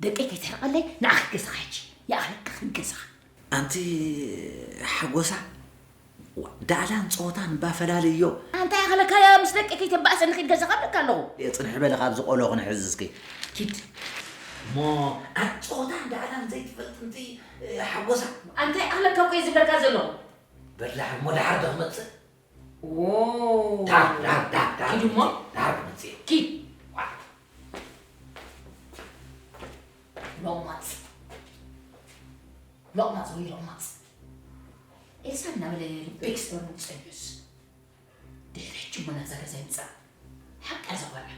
ደቀይ ከይትሕርቐለይ፣ ንዓ ክትገዛኻ ሕጂ። ይኣኽለካ ክትገዛኻ። ኣንቲ ሓጎሳ፣ ዋ፣ ዳዕላን ጸወታን እባ ፈላልዮ። ኣንታ ይኣኽለካ፣ ምስ ደቀይ ከይተባእሰኒ ኪድ ገዛኻ እብለካ ኣለኹ። ጽንሕ በሊ፣ ካብዚ ቆሎ ክንሕዝ እስኪ። ኪድ። እሞ፣ ኣንቲ ጸወታን ዳዕላን ዘይትፈልጥ ኣንቲ ሓጎሳ። ኣንታ ይኣኽለካ እኮ እየ ዝብለካ ዘለኹ። በላሕ እሞ፣ ደሓር ዶ ክመጽእ? ዎ። ዳር፣ ዳር፣ ዳር፣ ዳር ኪድ እሞ። ክመጽእ፣ ዳር ክመጽእ። ኪድ። ሎቕማጽ። ሎቕማጽ ወይ ሎቕማጽ። ኤልሳ እናበለ ልበይ ክስበሩ ዝጸንሑስ። ድሕሪ ሕጂ እሞ ናብዛ ገዛ ይምጻእ። ሓቂ እያ እዛ ቆልዓ።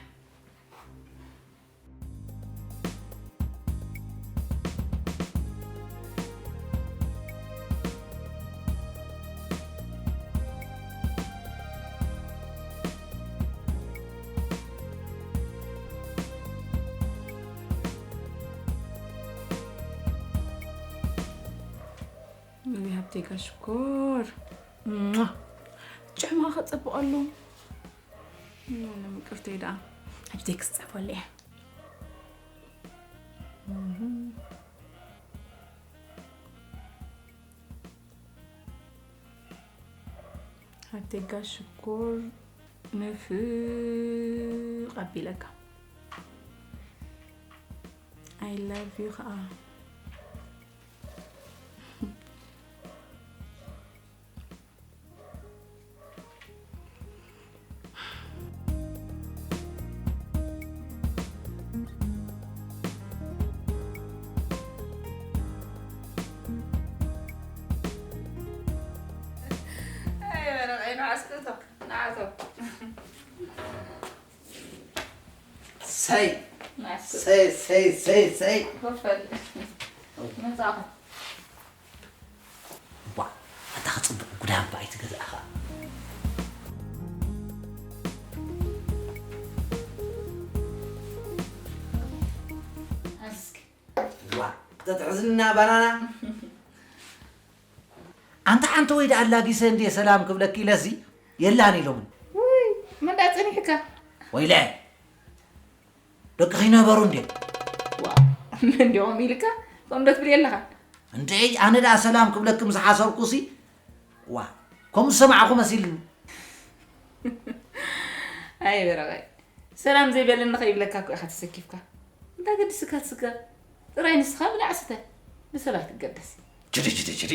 እዚ ሃብተይ ጋሽ ሽኮር። ሟ! ጭዕማ ከጸብቐሉ። ምንም ይቅርተይ ደኣ። ሕጂ ቴክስት ጻፈሉ እየ። እህ። ሃብተይ ጋሽ ሽኮር፣ ንፍቕ ኣቢለካ። I love you ከኣ። ኣይ፣ በረቐይ፣ ንዓስክቶ፣ ንዓቶ። ሰይ፣ ንዓስክቶ። ሰይ፣ ሰይ፣ ሰይ፣ ሰይ። ኮፈል። መጻኹ። ዋ፣ ኣታ ክጽብቕ ጉዳም ባይ ትገዛእኻ። እስኪ። ዋ፣ ተትሕዝና ባናና። ኣንታ ሓንቲ ወይ ደኣ ኣላጊሰ እንዴ ሰላም ክብለኪ ኢለሲ የላን ኢሎምን። ውይ፣ መን ደኣ ጸኒሕካ? ወይለ፣ ደቅኺ ነበሩ እንዴ? ዋ፣ መን እንዲኦም ኢልካ? ከምኡ ዶ ትብል የለኻን? እንዴ፣ ኣነ ደኣ ሰላም ክብለኪ ምስ ሓሰብኩሲ፣ ዋ፣ ከምኡ ዝሰማዕኩ መሲልኒ። ኣይ በረቐይ፣ ሰላም ዘይበለኒ ከይብለካ እኮ ኢኻ ተሰኪፍካ። እንታይ ገድስካ ትስከር? ጥራይ ንስኻ ብላዕ ስተ፣ ብሰብ ኣይትገደስ። ችዲ፣ ችዲ፣ ችዲ።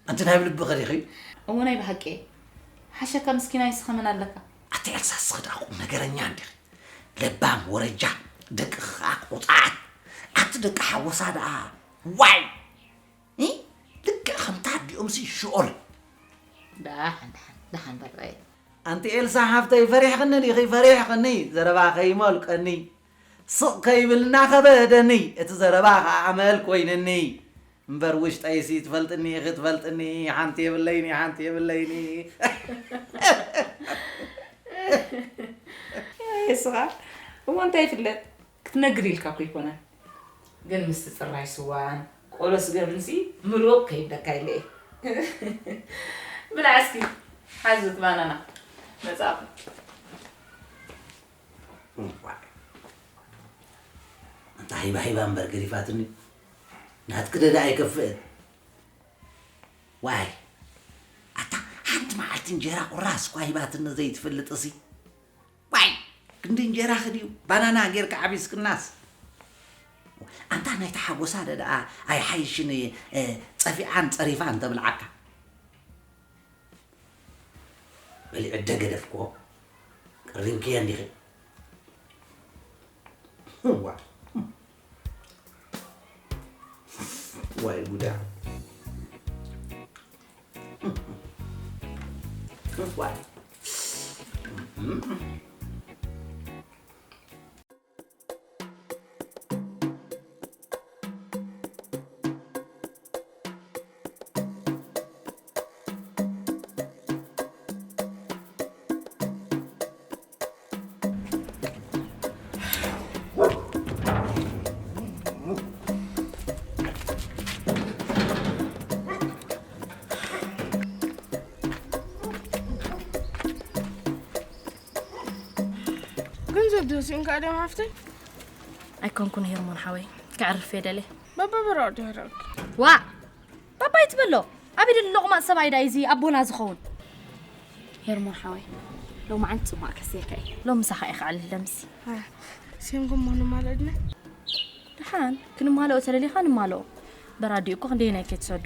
ኣንቲ ናይ ብልቢ ኸዲኺ? እወ ናይ ብሓቂ። ሓሸካ ምስኪናይ ንስኻ መን ኣለካ? ኣቲ ኤልሳ፣ እስኺ ደኣ ቁም ነገረኛ እንዲኺ። ለባም፣ ወረጃ፣ ደቅኺ ኸኣ ቁጣዓት። ኣቲ ደቂ ሓወሳ ደኣ፣ ዋይ! እ? ልክዕ ከምታ ኣዲኦምሲ ሽኦል። ደሓን፣ ደሓን፣ ደሓን በርቐየ። ኣንቲ ኤልሳ ሓፍተይ፣ ፈሪሕክኒ ዲኺ? ፈሪሕክኒ። ዘረባ ከይመልቀኒ። ስቕ ከይብል እናኸበደኒ። እቲ ዘረባ ኸኣ ኣመል ኮይንኒ። እምበር ውሽጠይሲ ትፈልጥኒ ኢኺ፣ ትፈልጥኒ፣ ሓንቲ የብለይኒ፣ ሓንቲ የብለይኒ። እስኻ እሞ እንታይ ይፍለጥ? ክትነግር ኢልካ እኮ ኣይኮነን። ግን ምስቲ ጽራይ ስዋን ቆሎ ስገምንሲ ምሉእ ከይብለካ ኢለ እየ። ብላዕ እስኪ፣ ሓዙት ባናና መጻኹ። እዋይ። ኣንታ ሂባ ሂባ እምበር ገዲፋትኒ። ናትኪ ደዳ ኣይከፍእን። ዋይ። ኣታ ሓንቲ መዓልቲ እንጀራ ቁራስ እኳ ሂባትኒ ዘይትፈልጥሲ። ዋይ። ክንዲ እንጀራኺ ድዩ ባናና ጌርካ ዓቢስክናስ? ኣንታ ናይታ ሓጎሳ ደኣ ኣይሓይሽን፣ እ፣ ጸፊዓን ጸሪፋን ተብልዓካ። በሊዐ ደገደፍክዎ። ቀሪብክዮ እንዲኺ። ዋ። ዋይ ጉዳ። ዋይ። ገንዘብ ዶ ስኢንካ ኣደም ሃፍተይ? ኣይኮንኩን ሄርሞን ሓወይ፣ ክዕርፍ እየ ደልየ። በበበራው ድሕረልክ ዋዕ ባባይ ትበሎ። ኣብ ኢድ ለቑማጥ ሰብኣይ ዳይ እዚ ኣቦና ዝኸውን። ሄርሞን ሓወይ፣ ሎማዓንቲ ጽቡቕ ከስየካ እየ። ሎም ምሳኻ እየ ክዕልል ደምሲ። ሴንጎ መሆኑ ማለድና ደሓን ክንማልኦ ተደሊኻ ንማልኦ። በራዲኡ እኮ ክንደየናይ ከይትሰዶ።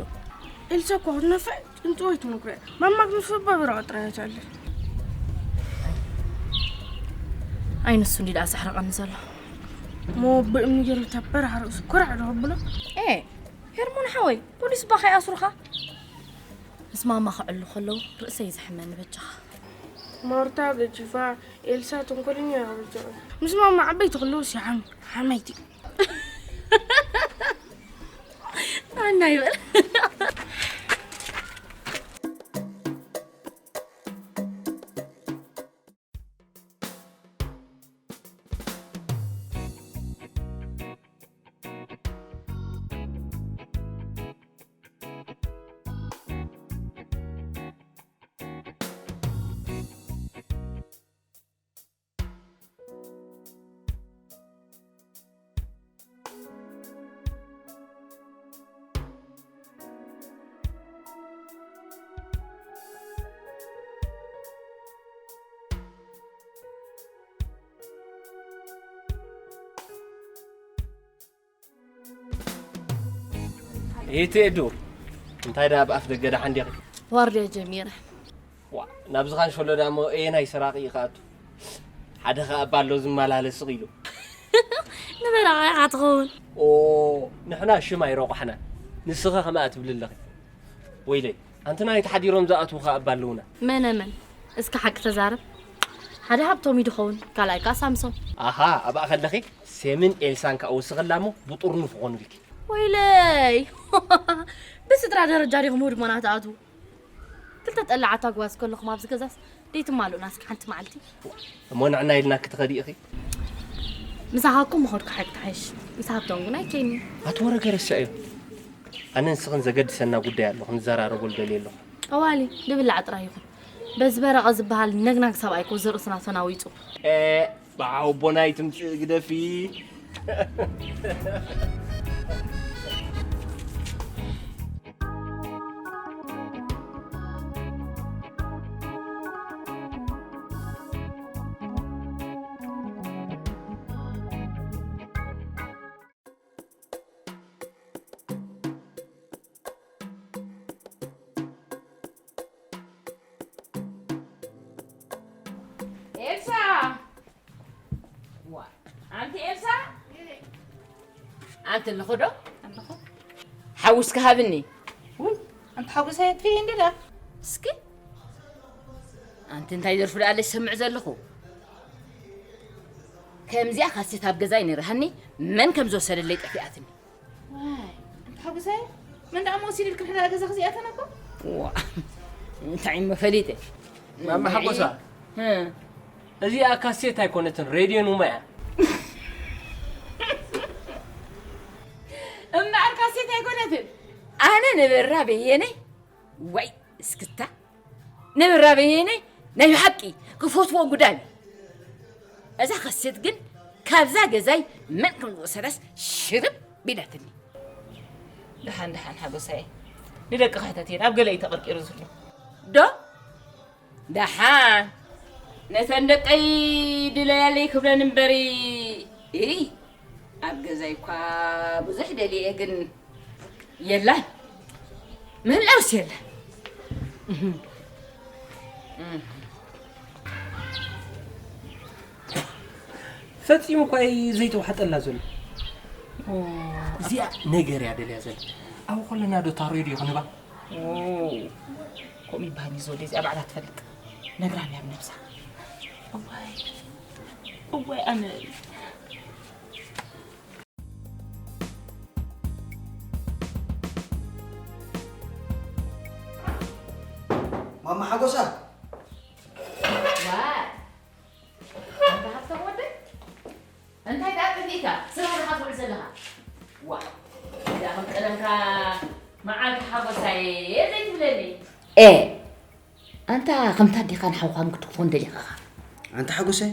ኤልሳ እኮ ክትነፍዕ ጥንጥወይ ትነግረ ማማክ ምስ በበራው ጥራያት ኣለ። ኣይ ንሱ እንዲ ደኣ ዘሕረቐኒ ዘሎ። ሞ ብእምኒ ገይሩ ተበራህ ርእሱ ኩራዕ ዶ ብሎ። ኤ ሄርሞን ሓወይ፣ ፖሊስ እባ ከይኣስሩኻ። ምስ ማማ ክዕሉ ከለዉ ርእሰይ ዝሕመኒ በጃኻ። ማርታ ገጂፋ ኤልሳ ተንኮለኛ እያ በጃ። ምስ ማማ ዓበይቲ ከለዉ ሲሓም ሓመይቲ። ኣና ይበል። እይቲ ኤዱ እንታይ ደኣ ብኣፍ ደገ ደሓን ዲኺ? ዋርድያ ጀሚረ። ዋ ናብዚ ካንሸሎ ዳሞ እየ ናይ ሰራቂ ይኽኣቱ። ሓደ ኸኣ ባሎ ዝመላለስ ስቕ ኢሉ። ንበራቕ ኢኻ ትኸውን። ኦ ንሕና ሽም ኣይረቑሕና። ንስኸ ከምኣ ትብሊ ኣለኺ። ወይለይ ኣንቲ ናይ ተሓዲሮም ዝኣትዉ ኸኣ ባለውና። መነ መን? እስኪ ሓቂ ተዛረብ። ሓደ ሃብቶም እዩ ድኸውን፣ ካልኣይ ከኣ ሳምሶም። ኣሃ ኣብኣ ከለኺ ሴምን ኤልሳን ከኣ ወስኸላ እሞ ብጥርኑፍ ኾኑልኪ። ወይለይ ብስድራ ደረጃ ዲኹም ህድሞና ትኣትዉ። ክልተ ጠላዓት ኣግባዝ ከለኹም ኣብዚ ገዛስ ደይትማልኡና እስኪ ሓንቲ መዓልቲ። እሞ ንዕና ኢልና ክትኸዲ ኢኺ? ምሳኻ እኮ ምኸድኩ ሓቂ ትሓይሽ። ምስ ሃብቶም ግን ኣይከይኒ። ኣቲ ወረ ገረሻ እዮም። ኣነ ንስኽን ዘገድሰና ጉዳይ ኣሎ ክንዘራረበሉ ደልየ ኣለኹ። ጠዋሊ ድብላዕ ጥራይ ይኹን። በዚ በረቐ ዝበሃል ነግናግ ሰብኣይ እኮ ዝርእስና ተናዊጹ። ብሓወቦና ኣይትምፅእ ግደፊ። ኤልሳ! ዋ፣ ኣንቲ ኤልሳ! ኣንቲ ኣለኹ ዶ? ኣለኹ። ሓዊስኪ ሃብኒ። ውይ፣ ኣንቲ ሓጎሳይ ኣጥፊኤ እንዲ ደኣ። እስኪ፣ ኣንቲ እንታይ ደርፊ ደኣ ኣለሽ ሰምዕ ዘለኹ? ከምዚኣ ካሴት ኣብ ገዛይ ነይርሃኒ፣ መን ከም ዝወሰደለይ ጠፊኣትኒ። ዋይ፣ ኣንቲ ሓጎሳይ፣ መን ደኣ መወሲድልክን ሕዳኣ ገዛ ክዚኣተን እኮ? ዋ፣ እንታይ እሞ ፈሊጠ። ማማ ሓጎሳ፣ እ። እዚኣ ካሴት ኣይኮነትን፣ ሬድዮ ኑማ እያ። እምበኣር ካሴት ኣይኮነትን። ኣነ ነበራ በየነ፣ ዋይ፣ እስክታ። ነበራ በየነ ናይ ብሓቂ ክፈትዎ ጉዳይ እዩ። እዛ ካሴት ግን ካብዛ ገዛይ መን ከም ዝወሰዳስ ሽርብ ቢላትኒ። ደሓን ደሓን ሓጎሳየ፣ ንደቂ ክሕተት እየ፣ ናብ ገለ እዩ ተቐርቂሩ ዘሎ። ዶ? ደሓን ነተን ደቀይ ድለያለይ ክብለን እምበሪ፣ እይ፣ ኣብ ገዛይ እኳ ብዙሕ ደልየ ግን የላን። ምህላውስ የለን። ፈጺሙ እኳ እዩ ዘይተዋሕጠላ ዘሎ። እዚኣ ነገር እያ ደልያ ዘላ። ኣብኡ ከለና ዶ እታ ሬድዮ ክንባ? ከምኡ ይበሃል እዩ ዝወደይ፣ እዚኣ ባዕላ ትፈልጥ። ነግራኒ ኣብ ነብሳ። እዋይ፣ እዋይ ኣነ። ማማ ሓጎሳ። ዋይ፣ ኣንታ ሃብቶም ወደይ፣ እንታይ ደኣ ጠፊእካ? ስራሕ ዲኻ ትውዕል ዘለኻ? ዋ፣ እዛ ከም ቀደምካ መዓልቲ ሓጎሳየ ዘይትብለኒ። ኤ፣ ኣንታ ከምታ ኣዴኻን ሓውኻን ክትክፎን ደሊኻኻ። ኣንታ ሓጎሳይ፣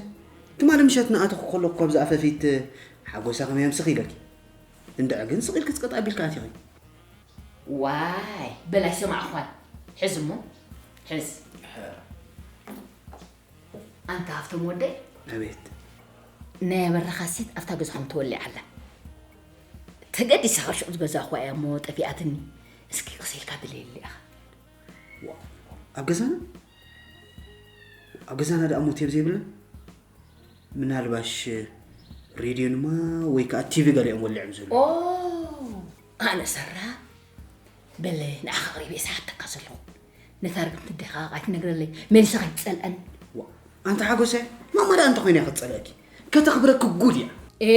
ትማሊ ምሸት ንኣተኹ ከለኹ ካብዛ ኣፈፊት ሓጎሳ ከመይ ኣምስኺ ኢለኪ። እንድዒ ግን ስቕ ኢልኪ ጽቀጥ ኣቢልኪ ኣቲኺ። ዋይ በላይ ሰማዕኳን። ሕዝ እሞ ሕዝ። ኣንታ ሃፍቶም ወደይ፣ ኣቤት። ናይ ኣበራኻ ሴት ኣብታ ገዛኹም ተወሊዓ ኣላ። ተገዲሳ ካብ ሽዑ ዝገዛእኹዋ እያ እሞ ጠፊኣትኒ። እስኪ ቀስ ኢልካ ድለየላ ኢኻ። ኣብ ገዛና ኣብ ገዛና ደኣ ሞት የብ ዘይብልና ምናልባሽ ሬድዮንማ ወይ ከዓ ቲቪ ገሊኦም ወሊዖም ዝብሉ። ኦ ኣነ ሰራ በለ ንዓኻ ኣቕሪበ እየ ዝሓተካ ዘለኹ። ነታ ርግምቲ ኣዴኻ ኣይትነግረለይ መሊሳ ከይትጸልኣኒ። ዋ ኣንታ ሓጎሰ ማማ ደኣ እንተ ኮይና ክትጸልኣኪ ከተኽብረኪ ጉድ እያ። ኤ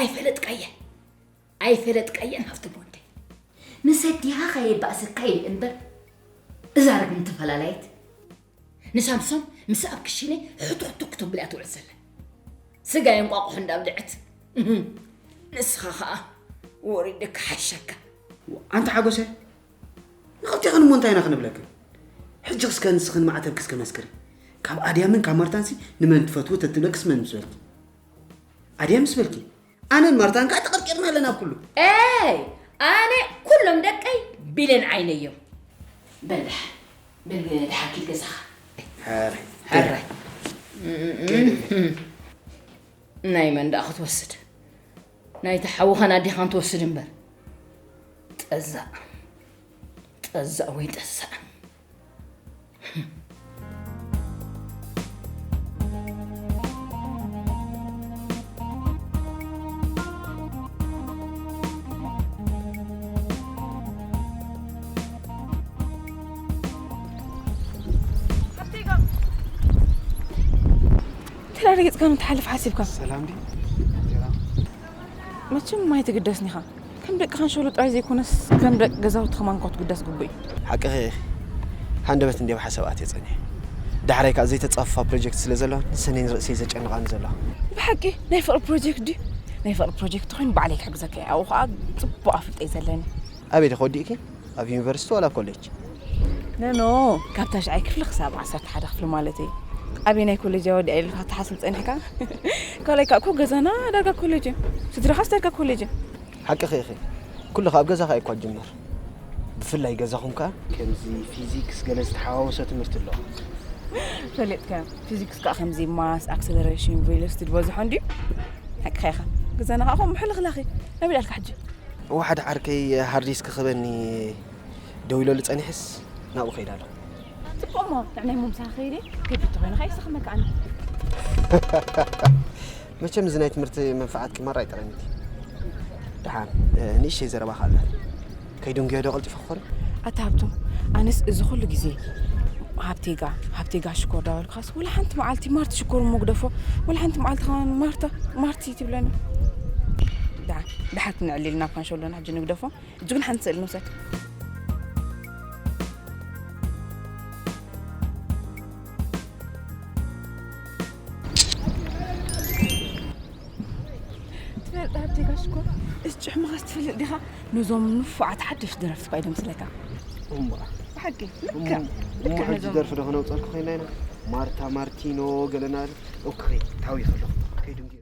ኣይፈለጥካየን ኣይፈለጥካየን ሃፍቶም ወደይ። ምስ ኣዴኻ ከየባእሰካ ኢለ እምበር እዛ ርግምቲ ፈላላይት ንሳምሶም ምስ ኣብ ክሽነ ሕቱኽቱኽ ክትብል እያ ትውዕል ዘላ። ስጋይ እንቋቑሖ እንዳብልዐት እህ፣ ንስኻ ኸኣ ወሪዱ ክሓሸካ። ኣንቲ ሓጎሰ ንኽልቴኽን እሞ እንታይ ኢና ክንብለክን? ሕጂ እስከ ንስኽን ማዕተብኪ እስከ መስክሪ። ካብ ኣድያምን ካብ ማርታንሲ ንመን ትፈትዊ ተትብለክስ መን ምስ በልኪ? ኣድያም ምስ በልኪ ኣነን ማርታን ከኣ ተቐርቂርና ኣለና ኣብ ኩሉ። ኤይ ኣነ ኩሎም ደቀይ ቢለን ዓይነይ እዮም። በል ደሓን በል ደሓን ኪድ ገዛኻ። ሕራይ ሕራይ። ናይ መን ደኣ ክትወስድ? ናይታ ሓውኻን ኣዴኻን ትወስድ እምበር። ጠዛእ ጠዛእ ወይ ጠዛእ። ተራሪግጽካ ንትሓልፍ ሓሲብካ። ሰላም ዲ? መቸም ማይ ትግደስኒኻ። ከም ደቅኻን ሸሎ ጥራይ ዘይኮነስ ከም ደቂ ገዛውቲ ከማን እኳ ትግደስ ግቡእ እዩ። ሓቅኺ ኢኺ። ሃንደበት እንድየ ኣብ ሓሳብ ኣትየ ጸኒሐ። ዳሕራይ ከኣ ዘይተጻፍፋ ፕሮጀክት ስለ ዘሎ ንሰነይን ርእሰይ ዘጨንቓኒ ዘሎ። ብሓቂ ናይ ፍቕሪ ፕሮጀክት ድዩ? ናይ ፍቕሪ ፕሮጀክት ተኾይኑ ባዕለይ ክሕግዘካ እየ። ኣብኡ ኸኣ ጽቡቕ ኣፍልጦ እዩ ዘለኒ። ኣበይ ዲኺ ወዲእኪ? ኣብ ዩኒቨርሲቲ ዋላ ኮሌጅ? ኖኖ፣ ካብ ታሽዓይ ክፍሊ ክሳብ ዓሰርተ ሓደ ክፍሊ ማለተይ። ኣበየናይ ኮሌጅ እያ ወዲኣ ኢልካ ክትሓስብ ጸኒሕካ? ካልኣይ ከኣ እኮ ገዛና ዳርጋ ኮሌጅ እዩ። ስድራኻስ ዳርጋ ኮሌጅ እዩ። ሓቅኺ ኢኺ። ኩሉ ከኣ ኣብ ገዛኻ እዩ እኳ ዝጅመር። ብፍላይ ገዛኹም ከኣ ከምዚ ፊዚክስ ገለ ዝተሓዋወሰ ትምህርቲ ኣሎ። ፈሊጥካዮ። ፊዚክስ ከኣ ከምዚ ማስ፣ ኣክሰለሬሽን፣ ቬሎሲቲ ዝበዝሖ እንድዩ። ሓቅኻ ኢኻ። ገዛና ከኣ ከምኡ ሕልኽላኽ እዩ። ናበይ ደኣ ኢልካ ሕጂ? እወ ሓደ ዓርከይ ሃርድ ዲስክ ክህበኒ ደዊለሉ ጸኒሕስ ናብኡ ከይደ ኣለኹ። ጽቡቕ እሞ ንዕናይ እሞ ምሳኻ ከይደ ከቢድ ተኾይኑ ከኣ ይስኸመካ ኣነ። መቸም እዚ ናይ ትምህርቲ መንፍዓትኪ ማራ ኣይጠቐመኪ። ደሓን ንእሽተይ ዘረባ ከኣ ኣላ። ከይድንጉዮ ዶ ቀልጢፈ ክኾን? ኣታ ሃብቶም ኣነስ እዚ ኩሉ ግዜ ሃብቴጋ ሃብቴጋ ሽኮር ዳበልካስ ወላ ሓንቲ መዓልቲ ማርቲ ሽኮር እሞ ግደፎ ወላ ሓንቲ መዓልቲ ከማን ማርታ ማርቲ ትብለኒ። ደሓን ደሓር ክንዕልል ናብ ካንሸሎና ሕጂ ንግደፎ። ሕጂ ግን ሓንቲ ስእሊ ንውሰድ። ትፈልጥ ሃብተይ ጋሽ እኮ እዚ ጭሕምኻስ ትፈልጥ ዲኻ? ነዞም ንፉዓት ሓደሽቲ ደረፍቲ እኳ እየ ደምስለካ። እሞ ብሓቂ እሞ ልክዕ እሞ ልክዕ ሕጂ ነዞም ደርፊ ዶ ከነውፀልኩ ኮይና ኢና? ማርታ ማርቲኖ ገለና ኦኬ ታዊ ከለኹ ከይድንጉ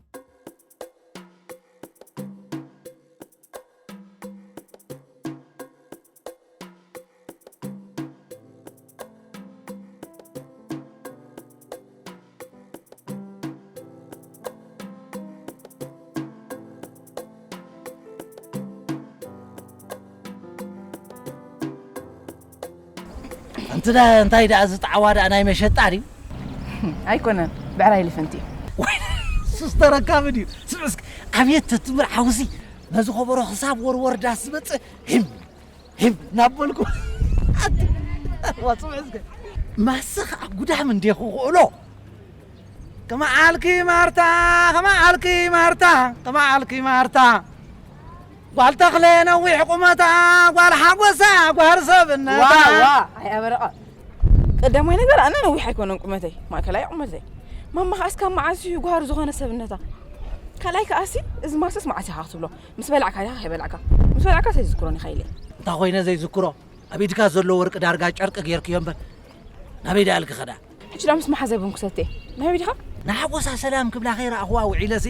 ኣንቲ እንታይ ደኣ እዚ ጣዕዋ ደኣ ናይ መሸጣ ድዩ? ኣይኮነን ብዕራይ ልፍንቲ እዩ። ወይ ሱስ ተረካቢ ድዩ? ስምዕስ ኣብየት ተትምር ሓውሲ ነዚ ከበሮ ክሳብ ወርወር ዳስ ዝመጽእ ሂም ሂም ናበልኩ። ኣቲ ዋጽዕ እስከ ማሰ ከዓ ጉዳም እንዴ ክኽእሎ ከመዓልኪ ማርታ ከመዓልኪ ማርታ ከመዓልኪ ማርታ ጓል ተኽለ ነዊሕ ቁመታ ጓል ሓጎሳ ጓል ሰብነታ። ዋ ዋ ኣይ ኣበረቐ ቀዳማይ ነገር ኣነ ነዊሕ ኣይኮነን ቁመተይ ማእከላይ ቁመተይ ማማ ከኣ እስካብ መዓስ እዩ ጓሃር ዝኾነ ሰብነታ ካልኣይ ከኣሲ እዚ ማሰስ መዓስ ኢኻ ክትብሎ ምስ በላዕካ ዲኻ ከይበላዕካ ምስ በላዕካ ዘይዝክሮን ኢኻ ኢለ እንታ ኮይነ ዘይዝክሮ ኣብ ኢድካ ዘሎ ወርቂ ዳርጋ ጨርቂ ጌርክዮ እምበር ናበይ ደኣ ኢልኪ ከዳ ሕጂ ደኣ ምስ መሓዘ ቡን ክሰትየ ናበይ ዲኻ ንሓጎሳ ሰላም ክብላ ከይረኣኽዋ ውዒለሲ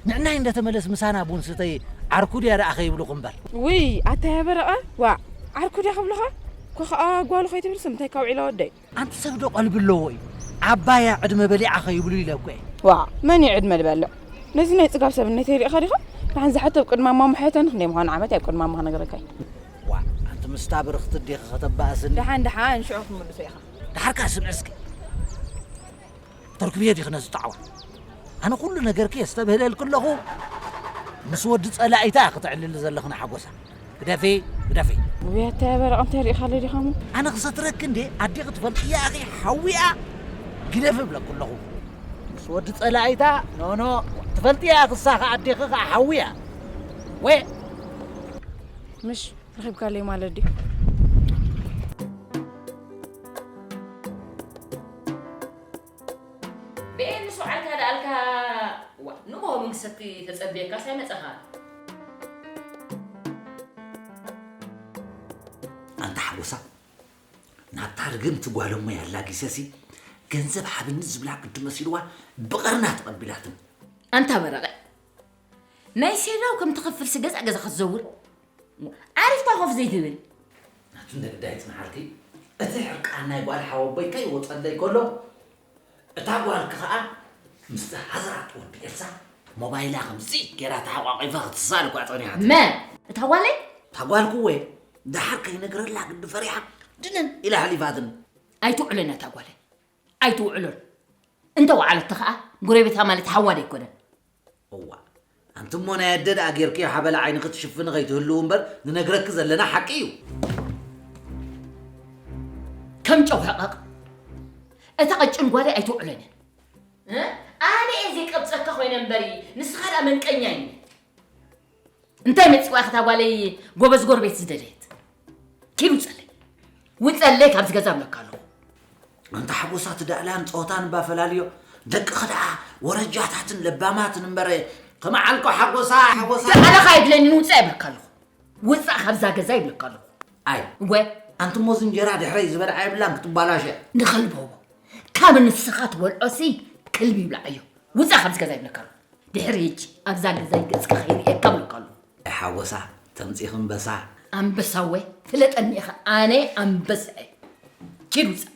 ንዕናይ እንደተመለስ ምሳና ቡን ስተይ ዓርኩ ድያ ደኣ ከይብሉኹ እምበር። ውይ ኣታ ያበረቐ ዋ ዓርኩ ድያ ክብልኻ እኮ ኸኣ ጓሉ ከይትብልስ እንታይ ካብ ዒላ ወደይ። ኣንቲ ሰብ ዶ ቀልቢ ኣለዎ እዩ? ዓባያ ዕድመ በሊዓ ከይብሉ ኢለ እኮ እየ። ዋ መን እዩ ዕድመ ዝበልዕ? ነዚ ናይ ጽጋብ ሰብ እነተይ ሪኢኻ ዲኻ? ንሓን ዝሓቶ ኣብ ቅድሚ ኣማማ ሕተን ክንደይ ምዃኑ ዓመት ኣብ ቅድሚ ኣማኻ ነገረካይ። ዋ ኣንቲ ምስታ ብርኽቲ ዲኺ ከተባእስኒ? ደሓን ደሓን ሽዑ ክትምልሶ ኢኻ። ደሓርካ ስምዒ እስኪ። ተርክብዮ ዲኺ ነዚ ጣዕዋ? ኣነ ኩሉ ነገርኪ የስተብህለልኪ ኣለኹ። ምስ ወዲ ጸላኢታ ክትዕልሊ ዘለኽና ሓጎሳ። ግደፊ ግደፊ። ውያታ ያበረቕ እንታይ ርኢኻለ ዲኻሞ? ኣነ ክሰትረኪ እንዴ ኣዴኺ ትፈልጥያ ኢኺ ሓውያ። ግደፊ እብለኪ ኣለኹ። ምስ ወዲ ጸላኢታ ኖኖ ትፈልጥያ ክሳ ከ ኣዴኺ ከ ሓውያ። ወ ምሽ ረኺብካለይ ማለት ድዩ? ብኤ ምስ ወዓልካ ደኣልካ ዋ ንግሆ መንግሰቲ ተጸብየካ ሳይመጸኻ ኣንታ ሓጎሳ ናብታ ርግምቲ ጓለሞ ያላጊሰሲ ገንዘብ ሃብኒ ዝብላ ግዲ መሲልዋ ብቐርና ተቐቢላትኒ። ኣንታ በረቐ ናይ ሴላው ከም ትኸፍልሲ ገዛ ገዛ ክትዘውር ዓሪፍካ ኮፍ ዘይትብል። ናቱ እንደ ግዳይ ጽንሓልኪ እቲ ሕርቃን ናይ ጓል ሓወቦይ ከይወጸለይ ከሎ እታ ጓልኪ ኸኣ ምስቲ ሃዝራት ወዲ ኤልሳ ሞባይላ ከምዚ ገይራ ተሓቋቒፋ ክትሳል እኳ ጸኒሓት። መን? እታ ጓለይ? እታ ጓልኪ እወ ደሓር ከይነግረላ ግዲ ፈሪሓ ድንን ኢላ ሓሊፋትኒ። ኣይትውዕሎን እያ እታ ጓለይ ኣይትውዕሎን። እንተ ወዓለቶ ኸኣ ጎረቤታ ማለት ሓዋ ዶ ኣይኮነን? እዋ ኣንቲ እሞ ናይ ኣደ ደኣ ጌርክዮ ሓበላ ዓይንኺ ትሽፍኒ ከይትህልዉ እምበር ንነግረኪ ዘለና ሓቂ እዩ። ከም ጨው ሕቐቕ እታ ቀጭን ጓለይ ኣይትውዕሎን እያ። ኣነ እየ ዘይቀብፀካ ኮይነ እምበሪ ንስኻ ደኣ መንቀኛ እዩ። እንታይ መፂዋ እያ ከታ ጓለይ ጎበዝ ጎረቤት ዝደለየት? ኪድ ውፀለይ ውፀለይ ካብዚ ገዛ እብለካ ኣለኹ። ኣንታ ሓጎሳ ትዳእላን ጸወታን እባ ፈላልዮ። ደቅኺ ደኣ ወረጃታትን ለባማትን እምበር ከም ዓልኮ ሓጎሳ ሓጎሳ። ዳዕላኻ የድለኒ ውፃእ ይብለካ ኣለኹ። ውፃእ ካብዛ ገዛ ይብለካ ኣለኹ። ኣይ እወ ኣንቲ እሞ እዚ እንጀራ ድሕረይ ዝበልዓ የብላን ክትባላሸ። ንኸልበዎ ካብ ንስኻ ትበልዖሲ ክልቢ ይብልዓዮ። ውፃእ ካብዚ ገዛ ይብለካ ኣለኹ። ድሕሪ ሕጂ ኣብዛ ገዛይ ገጽካ ከይርእየካ እብለካ ኣለኹ። ኣይ ሓጎሳ ተምጺኺ እምበሳ። ኣንበሳ እወ ፍለጠኒ ኢኻ ኣነ ኣንበሳ እየ። ኪድ ውጻእ።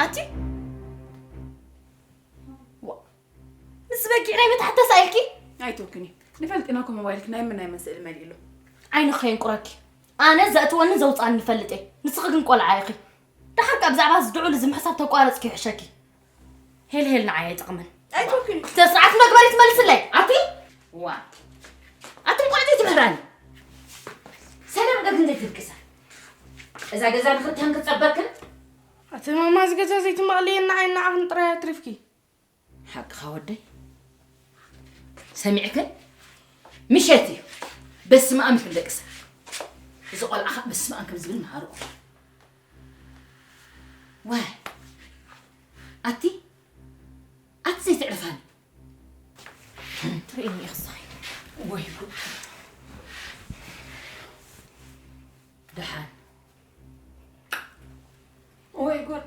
ኣቲ ዋ፣ ምስ በጊዕ ናይ መታሕት ተሳኢልኪ? ኣይትወክኒ። ንፈልጥ ኢና እኮ ሞባይልክ ናይ ምናይ መን ስእሊ መሊእሉ። ዓይንኺ ከየንቁረኪ። ኣነ ዘእትወኒ ዘውፅኣኒ ንፈልጥ እየ። ንስኺ ግን ቆልዓ ኢኺ። ደሓር ከኣ ብዛዕባ እዚ ድዑል እዚ ምሕሳብ ተቋረፅኪ ይሕሸኪ። ሄልሄል ንዓይ ኣይጠቕምን። ኣይትወክኒ። ስነ ስርዓት መግበሪ ትመልስለይ። ኣቲ ዋ ኣቲ እንቋዕ ዘይትምህራኒ። ሰላም ገግን ዘይትድቅሳ። እዛ ገዛ ንኽልተን ክትጸበክን። ኣቲ ማማ እዚ ገዛ ዘይትመቕልየና ዓይኒ ንዓኽን ጥራይ ኣትሪፍኪ። ሓቅኻ ወደይ ሰሚዕክን? ምሸት እዩ በስመኣም ይኹን ደቂ ሰብ። እዚ ቆልዓ ኸዓ በስመኣም ከም ዝብል መሃርኦ። ዋይ ኣቲ ኣቲ ዘይትዕርፋኒ። ትርእይኒ ኢኺ ሳይ። ወይ ጉድ። ደሓን። ወይ ጉድ።